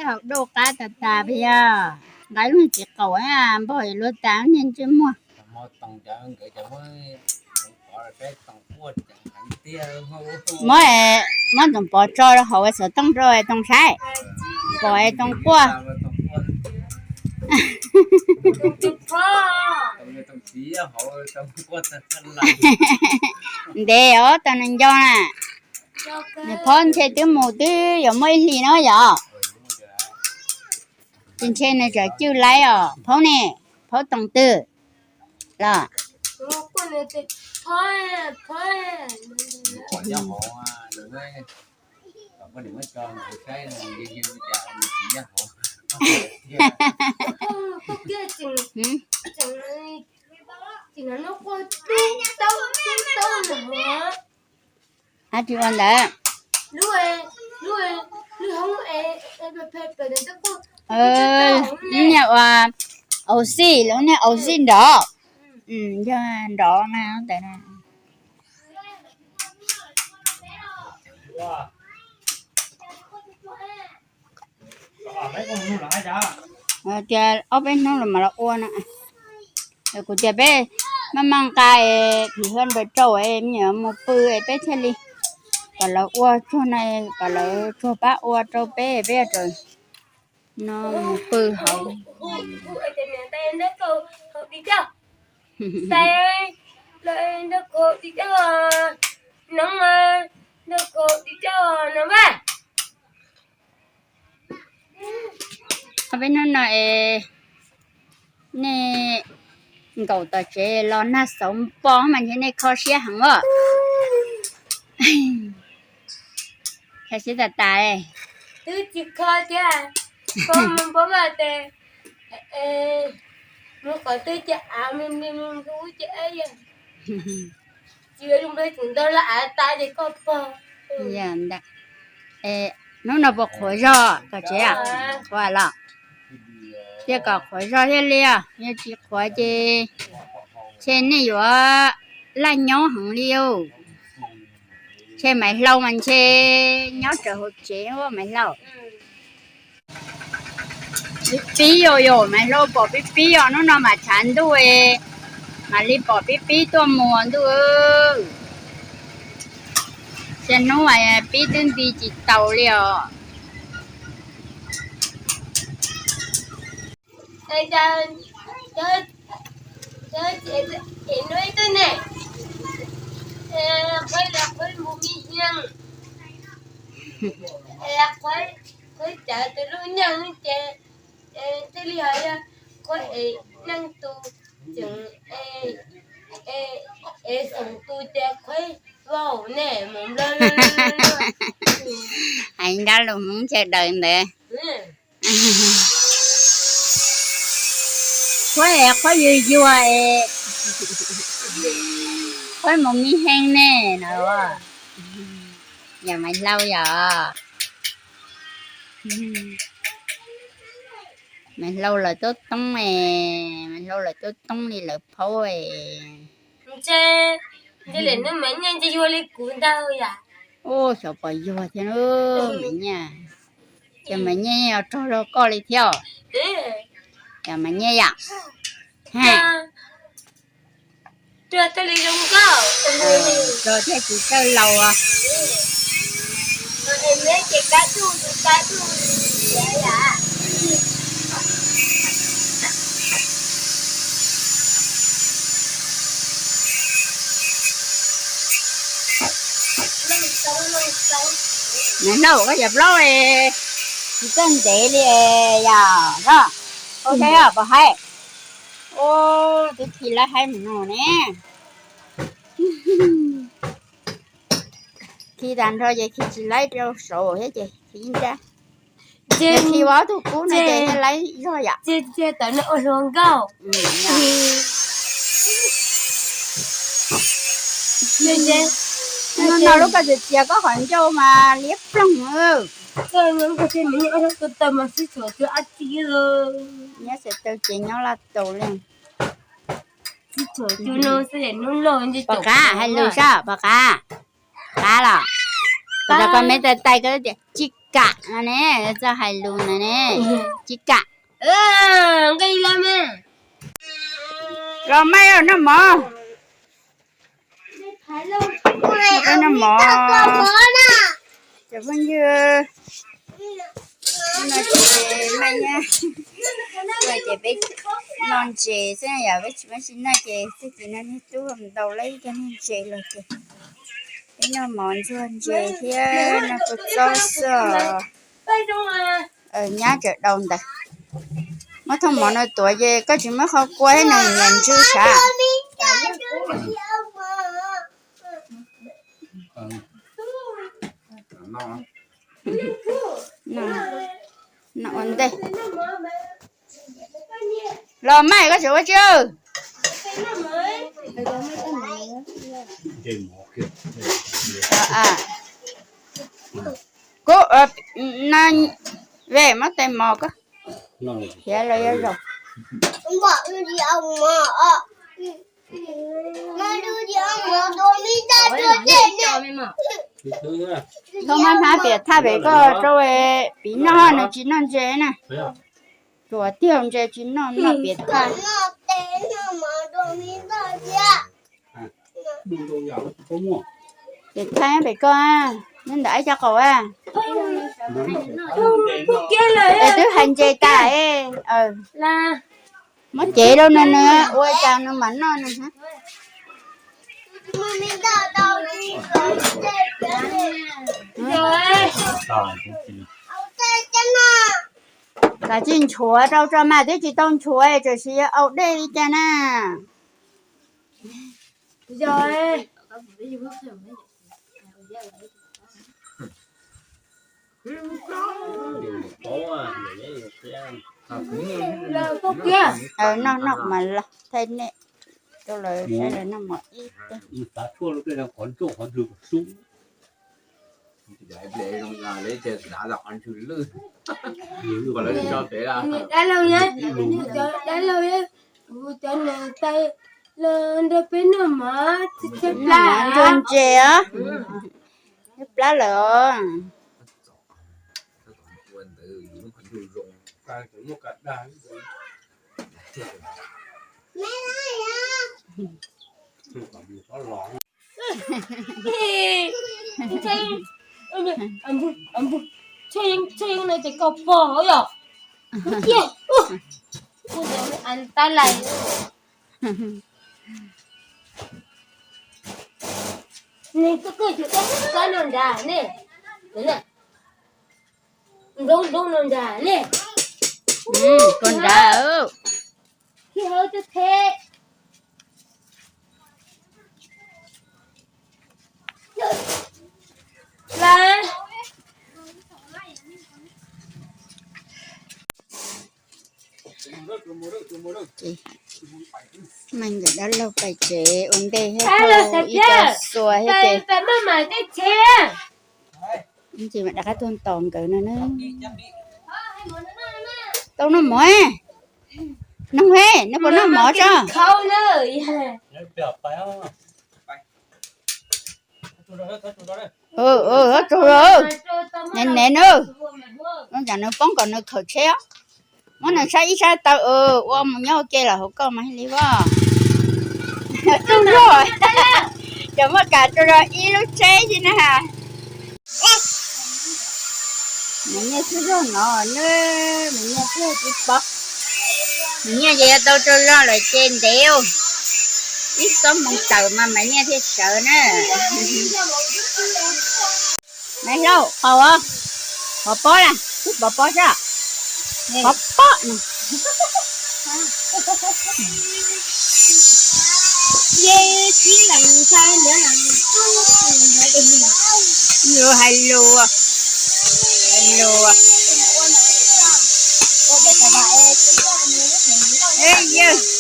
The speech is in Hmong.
Haus daj qab tas tas pes yog nqa lub txiv qaum npog luag tas niag ntsej muag. Muab, muab Toom Pov tso rau hauv xov tooj rau Toom saib, pom Toom quaj. Ntev os, tau neeg nco na. Nws phob ntshe twb mus twb yuav muaj ib hlis no yom. Ces ntshe nws tseem cwj laib os, phob ne, phob Toom twg los. Ab, tsis ua ntawd. Niag ua, Auxi, lub niag Auxi nrov, yog nrov na ntawd. Tias ob peb hnub los mam los ua no. Kuv tias peb maj maj nqa es phim hlo npawg rau es me nyuam mus pw es peb thiaj li kom lawv ua tsuag no, kom lawv tsuag pab ua rau peb, peb no mus pw hauv. Ob peb hnub no es nej nkaum tom tsev los nag xauv npo mas ntshe nej kho siab heev os. Kho siab tas tas. Twb tsis kho thiab, kho mus npau vaj tes, mus qhov twg ces av me me mus ub ces eb, tsis ua zoo npawg tseem ntaus lawv av tas ces koj pog. Hnub no puas qhuav zog tom tsev? Qhuav los. Thiaj kom qhuav zog thiaj li os, yog tsis qhuav ces ntshe nej yuav laj nyob heev li os. Ntshe Maiv Hlau mas ntshe nyob rawv hauv tsev Maiv Hlau. Pib pib yom, yom Maiv Hlau pom pib pib os, hnub no mas tshav ntuj, mam li pom pib pib tuaj mus ntuj. Xya hnub pib twb nti tsis taus li os. Qhuav cawv tus lub nyeej ces thiaj li ho yog qhuav es neej tus tseem es xoom tus ces qhuav vau ne mus nplog. Hais nrab lus Hmoob chaw daws ntawd. Qhuav es qhuav yuag yuag es qhuav mus mi heej ne no. Yog Maiv Hlau yom. Maiv Hlau lawv tub toob, Maiv Hlau lawv tub toob li lawv phaub. Ua xyov pom yuag thiab, Maiv Nyiaj, ces Maiv Nyiaj yuav raug zog koj li thiab. Ces Maiv Nyiaj yom. Rog thiaj tsis txawj laus. Nws noj koj cov plaub tsis txawj ntev li yom, no. Ua teb pom haib. Ua, twb khi laib haib mus no ne. Khi tag nrho ces khi tsis laib rau saud thiab ces khi ib nrab. Khi ua ob tug kub no ces laib zog yom. No lub koj txiav txiav koj qhov ncauj mas liab ploog. Nyob xav taw ces nyob laj taus li. Pom qab hais lus sab, pom qab. Qab los. Koj me tais tais koj tias tsis kam no ne, txawj hais lus ntawd ne, tsis kam. Nqi los mas. Los mas noj mov. Peb noj mov. Cov phooj ywg, no ces Maj Nyab, ces peb noj ntses xwb yom, peb tsis muaj tsis noj ces txij ces no niag tub ntau lawm ib co niag ntses los ces peb noj mov ntxuag ntses thiab noj kua txob xwb os. Nyab tseem dau ntawd. Muab thooj mov no tuav ces koj tsis muab qhov kua thiab nws nyiam ntsw sav. No ua ntej. Los mas koj tseem ua tsi? Kuv, ve muab tais mos koj thiab los yog zaum. Thaum mab hnab piam thaj pem koj rau piv noj nws tsis noj ntses na. Tsuas tiag ntses tsis noj, noj piam thaj. Piam thaj pem koj, nyob ntawm ib co qaum. Es twb hais ntses tas, muab cev rau nws, nws ua cas nws mam noj nws. Kav tsij nchuav rau tso mas, twb tsis tau nchuav, tsuas siv au dej li cas na. Noj noj mas los thaij nej rau lawv saib lawv noj mov ib teg. Dab laug, dab laug, kuv cov niam tais los nrog peb noj mov, noj mov ntsuag ntses os. Plab lawm os. Tsheej no ces koj pog yom. Tab lais, nws koj koj no nrad ne, nroo nroo no nrad ne, koj nrad. Mas nkawd dab laug pais tsev ua ntej thiab, ib co xua thiab ces, ces mam rov qab tuaj tos nkawd no na. Tau noj mov, noj he, neb puas noj mov tso? Nev nev na, ua cas nws poob kom nws khawm tsheb, muab nws saib ib sab taw, ua mus nyob ua ke los hauv koj mas li as. Tub zog, cov muaj kam tub zog ib lub tsheb xwb na. Mas nyiaj tub zog no na, mas nyiaj tub zog tsis pom. Mas nyiaj ces yuav tau tub zog lawm ces ntev, ib xuab moos tawm mas mas nyiaj thiaj sawv na. Nais Lauj, qos, qos pob las, twb pov pob sab, qos pob no. Yus hais lus, hais lus.